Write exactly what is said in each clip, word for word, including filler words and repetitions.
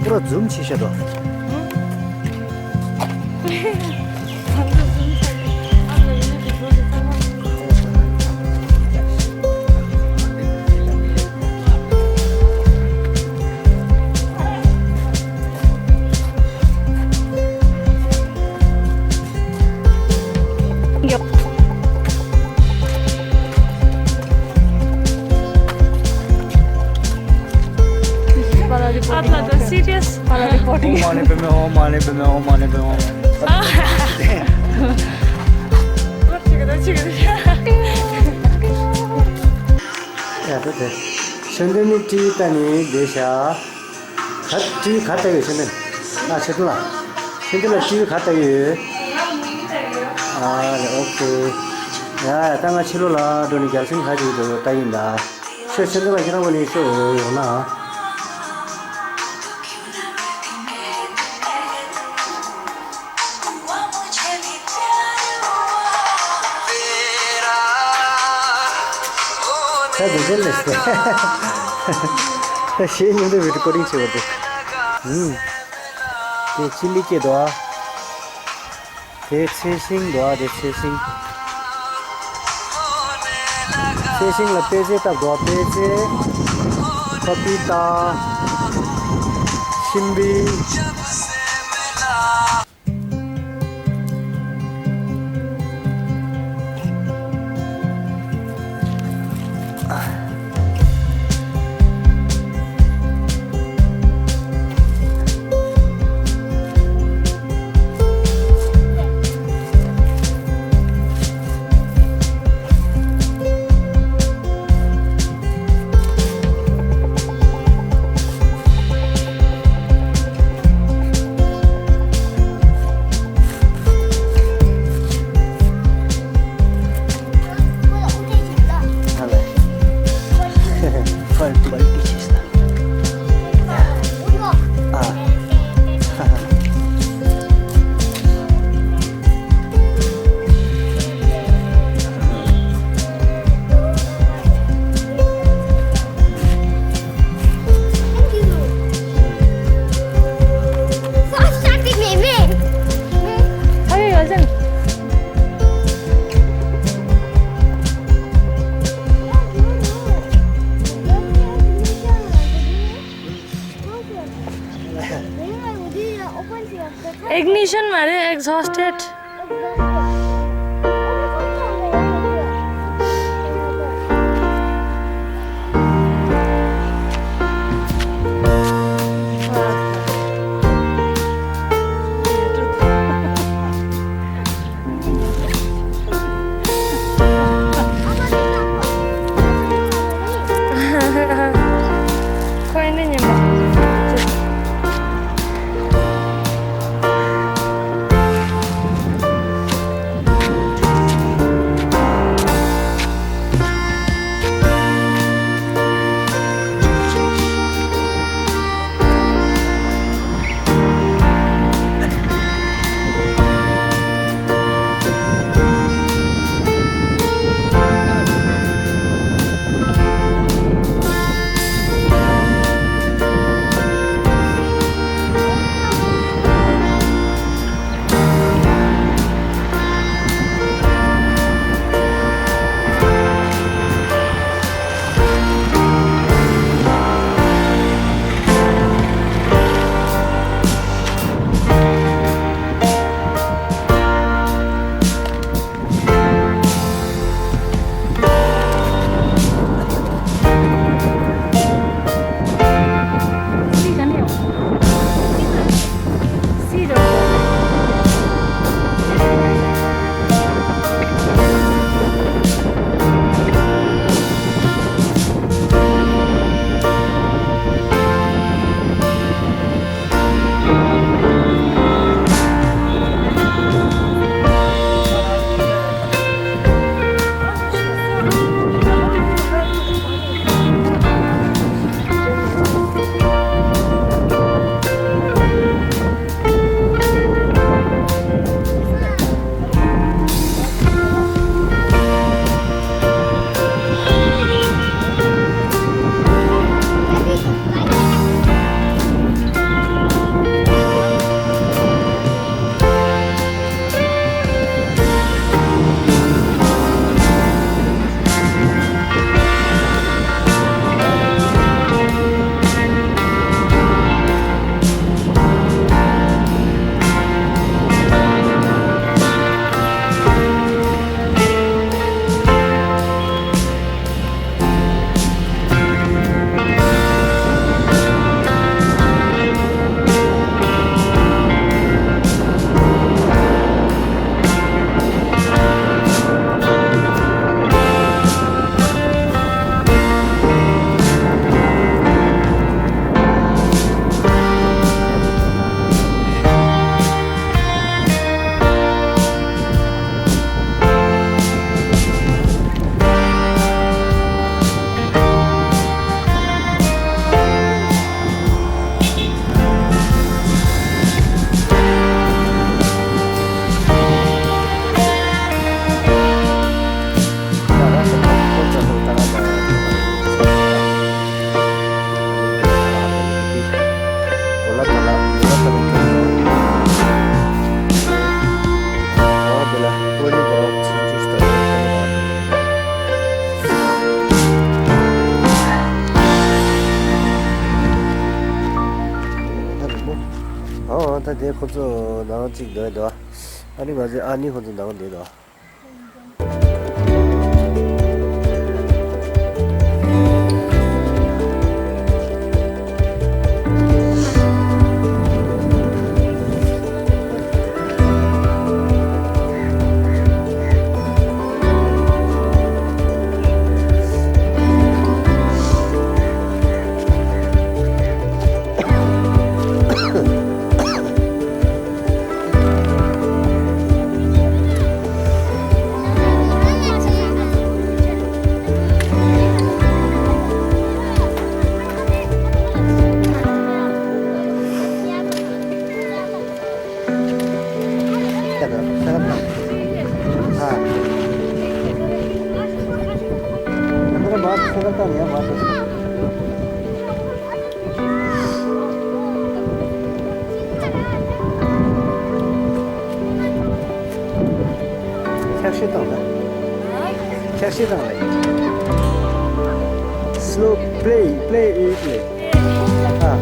Bro, zoom ཆེ་ཤོས་དོ། Atla da serious. Para reporting. Om mani padme hum, om mani padme hum, om mani padme hum. ཡ་ད་དེ། ཤེས་ལྡན་ནི་ཊི་ཝི་ལྟ་ནི་བསྡད་ཤག་ག་ཊི་ཝི་ག་ལྟ་ཡོད་ཤེས་ལྡན། ཨ་ཤེས་ལྡན་ལ། ཤེས་ལྡན་ལ་ཊི་ཝི་ག་ལྟ་ཡོད། ཨ་རེ་ཨོ་ཀེ། ཡ་ད་ང་ཕྱི་ལོགས་ལ་འགྲོ་ནས་རྒྱལ་སེང་ཁ་ཅིག་འགྲོ་ལྟ་ཡིན་ད། ཤོད་ཤེས་ལྡན་ལ་ཁྱེད་རང་ངོ་ནས་ཤོད་ཡོང་ན། ད་དེ་ཚོ་ལས་ཏེ། ད་ཤེས་མྱོང་དུ་བི་རི་ཀོ་ཌིང་བྱེད་པ་དེ། ཧུམ། དེ་ཅི་ལི་སྐྱེས་འདུག་ཨ། དེ་ཚལ་ཤིང་འདུག་ཨ། དེ་ཚལ་ཤིང་། ཚལ་ཤིང་ལ་པད་ཚལ་བཏབ་འདུག་ཨ། པད་ཚལ། པ་པི་ཏ། ཤིམ་པི། Ignition མ་རེད། Exhausted. ཁོ་ཨེ་ནས་ཉན་པ། ད་དེ་ཁོ་ཚོ་ནང་གཅིག་སྡོད་འདུག་ཨ་ནི་ང་ཚོའི་ཨ་ནི་ཁོ་ཚོ་ནང་བསྡད་འདུག་འཁྱག་ཤི་བཏང་ལ། འཁྱག་ཤི་བཏང་ལ། Slow play, play, play. ཨ།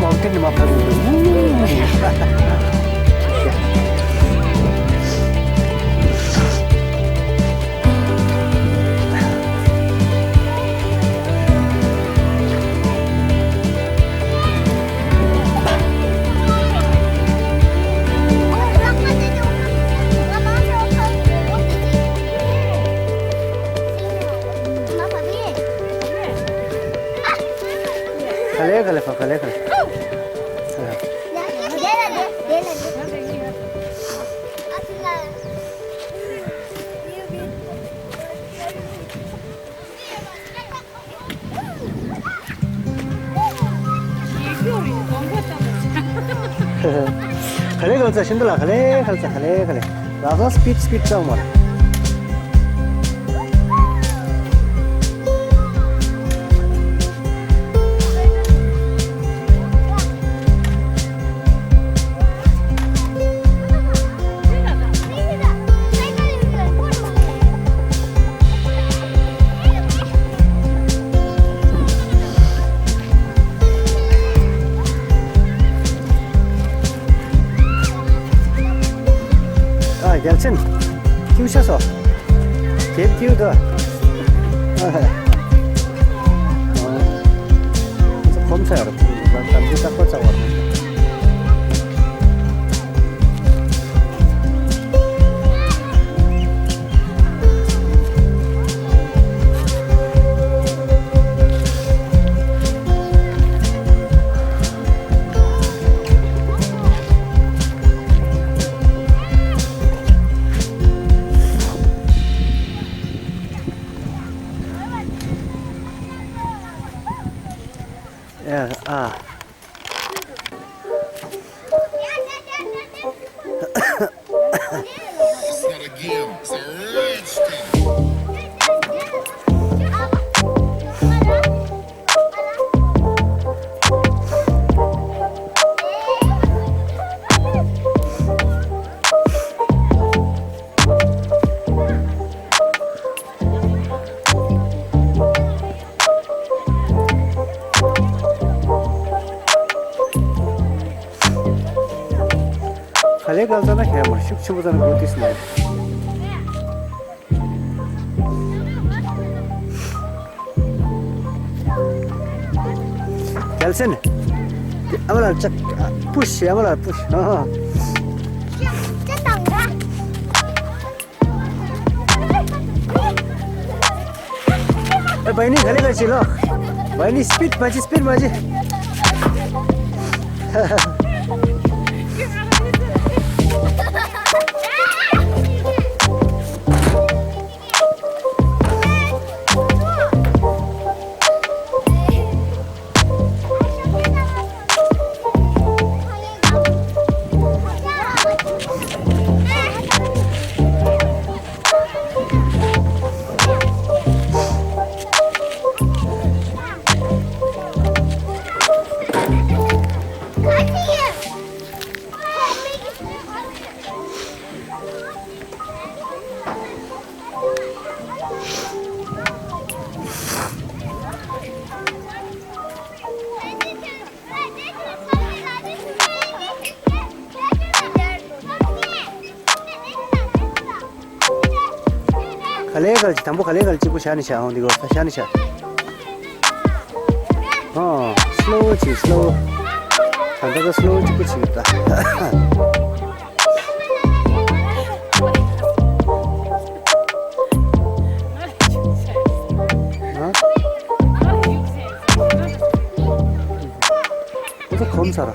Mountain ནི་མ་ཕར་འགྲོ། ག་ལེ་ག་ལེ་ཕ་ག་ལེ་ག་ལེ། ག་ལེ་ག་ལེ་ཚ་ཤིན་ཏུ་ལ་ག་ལེ་ག་ལེ་ཚ་ག་ལེ་ག་ལེ། ལགས་སོ། སི་པིཌ་སི་པིཌ་ཚང་མ། ཨ། རྒྱལ་ཆེན། ཁྱིའུ་ཤ་སོ། ཁྱེད་ཁྱིའུ་དོ། ཨ་ཧ། ཁོམ་ཚ་ཡོད་རེད། ད་འདི་ཏག་པ་ཚ་བ་རེད། ཨ། It's not a game, it's a rich thing. ག་ལེ་ག་ལེ་ཙ་ན་ཁྱེད་མ་ཤུགས་ཆེན་པོ་ཙ་ན་གོ་ཏིས་མ། རྒྱལ་སེན། ཨ་མ་ལ་ཅག་པུཤ། ཨ་མ་ལ་པུཤ། ཨ་ཧ། ཨ། བའི་ནི་ག་ལེ་ག་ཅི་ལོ། བའི་ནི་སི་པིཌ་མ་ཅི། སི་པིཌ་མ་ཅི། ག་ལེ་ག་ལེ་ཅིག་དང་པོ་ག་ལེ་ག་ལེ་གཅིག་པོ་བཞག་ནས་བཞག་འོང་འདི་གོ་ས་བཞག་ནས་བཞག་ཨོ་སི་ལོ་ཅིག་སི་ལོ། ད་ལྟ་ད་སི་ལོ་གཅིག་པོ་ཅིག་ད། ཨ། ཁོ་ཚོ་གོམས་ཚར།